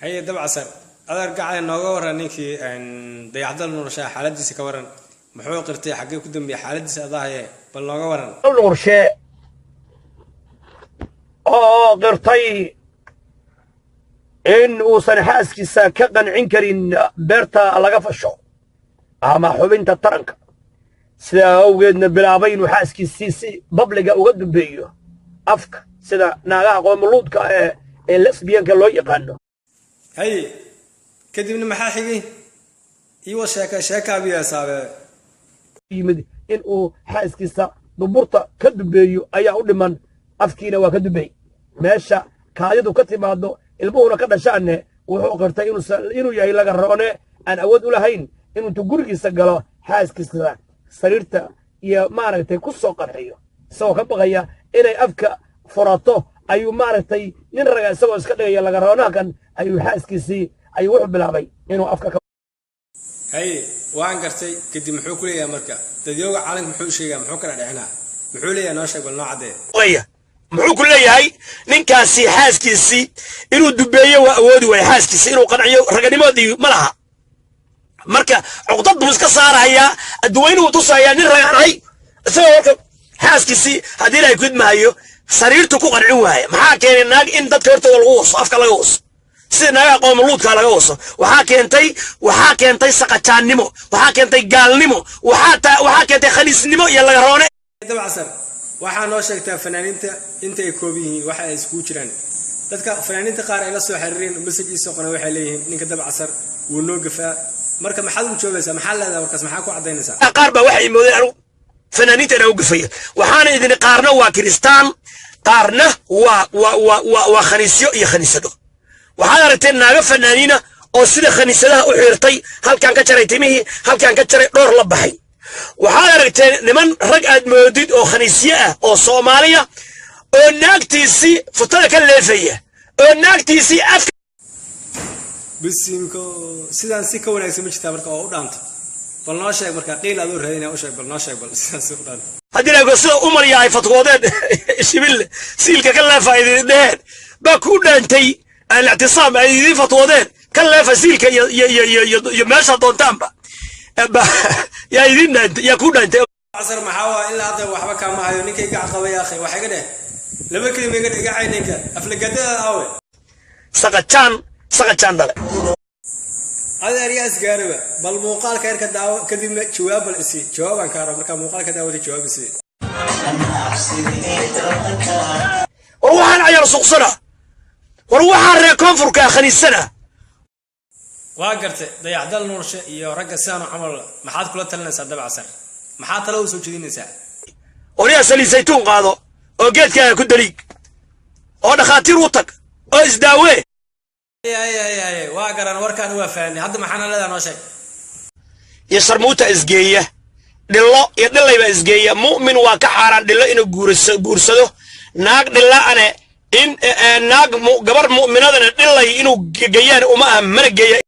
Haye Dabcasar, adeer gacay, nooga waran ninkii Dayaxdal Nuurshaa, xaaladiisa ka waran. Muxuu qirtay? Xaggee ku dambeeyey xaaladiisa? Adahaye, bal nooga waran. Nuurshe oo qirtay in uusan xaaskiisa ka qancin karin beerta laga fasho ama xubinta taranka, sidaa awgeedna bilaabay inuu xaaskiisii si public-ga uga dubeeyo afka, sida naagaha qoomuluudka ee lesbian-ka loo yaqaano. Haye, kadibna maxaa xigay? Iiwa sheeka sheekaabiyaasaabe. Yimid in uu xaaskiisa duburta ka dubeeyo ayaa u dhiman, afkiina waa ka dubeey. Meesha kaadidu ka timaado, ilmuhuna ka dhashaanne, wuxuu qirtay inuu yahay laga roone aan awood u lahayn inuu intuu gurigiisa galo xaaskiisa sariirta iyo maaragtay ku soo qarxiyo. Isagoo ka baqaya inay afka furato ayuu maaragtay nin raga isagoo iska dhigaya laga roonaha kan ayuu xaaskiisii ayuu wuxuu bilaabay inuu afka ka Haye, waan gartay. Kadib muxuu ku leeyahay marka dadyooga caalamka? Muxuu sheegaa? Muxuu kala dhexinaa? Muxuu leeyahay? Noo sheeg bal, noo caddee. Waya, muxuu ku leeyahay ninkaasi? Xaaskiisii inuu dubeeyo waa awoodi waaya, xaaskiisi inuu qanciyo raganimadii ma laha. Marka cuqdad buu iska saarahayaa, adduweynuhu tusayaa nin ragaanay isagoo warka xaaskiisii haddii Ilaahay kudmahayo sariirtu ku qancin waaya. Maxaa keenay naag in dadka hortooda lagu waso, afka laga waso, sida naagaha qoomuluudka laga waso? Waxaa keentay saqajaannimo, waxaa keentay gaalnimo, waxaa keentay khaniisnimo iyo lagaroone. Dabcasar, waxaa noo sheegtaa fanaaniinta inta ay kooban yihiin, waxa ay iskugu jiraan. Dadka fanaaniinta qaar ay la soo xiriireen, message ii soo qoran, waxay leeyihiin ninka Dabcasar wuu noo gafaa. Marka maxaad ugu jawaabaysaa? Maxaa leedahay warkaas? Maxaa ku caddaynaysaa? Qaar baa waxay moodeen anigu fanaaniinta inaan u gafaya. Waxaana idin qaarna waa kiristaan, qaarna waa khaniisyo iyo khaniisado. Waxaad aragteen naago fanaaniina oo sida khaniisadaha u xiirtay, halkaan ka jaray timihii, halkaan ka jaray, dhowr la baxay. Waxaad aragteen niman rag aad moodid oo khaniisyo ah oo Soomaaliya oo naagtiisii futada ka leefaya, oo naagtiisii afka Bisinko, sidaan si ka wanaagsan ma jirtaa marka oo u dhaanto? Bal noo sheeg marka, qiil adoo raadinaya u sheeg, bal noo sheeg bal sidaan si u dhaanto. Haddii laago sida umalya ay fatwoodeen, shibille siilka ka leefa ay idin dheheen baa ku dhaantay. Alictisaam ay idiin fatwoodeen ka leefa siilka iyo meesha doontaanba yaa idin dhaantay, yaa ku dhaantay. Casar, maxaa waa ilaa hadda waxba kaama hayo. Ninkay gac qabay akhi, wax iga dheh, laba kelima iga dheh, iga cay ninka aflagadada aawe. Saqajaan, saqajaan dhale. Adeer, yaa isgaaraba? Bal muuqaalka yarka daawo, kadibna jawaab bal isii. Jawaabaan kaa raba markaa muuqaalka daawata, jawaab isii. War waxaan cayaar suqsana, war waxaan reer koonfurka khaniisana. Waa gartay. Dayaxdal Nuurshe iyo ragga sidaanu camal maxaad kula talinaysaa Dabcasar? Maxaa talo u soo jeedinaysaa? Waryaa, saliid saytuun qaado oo geedkaaga ku daliig oo dhakhaatiir u tag oo isdaawee. Haye haye haye, waa garan warkaan, waa fahanay. Hadda maxaana leedaha? Noo sheeg. Iyo sharmuuta isgeeya, dhillo iyo dhillaybaa isgeeya. Mu'min waa ka xaaraan dhillo inuu guursado, naag dhillaane in naag gabar mu'minadana dhillay inuu geeyaan uma aha, mana geeya.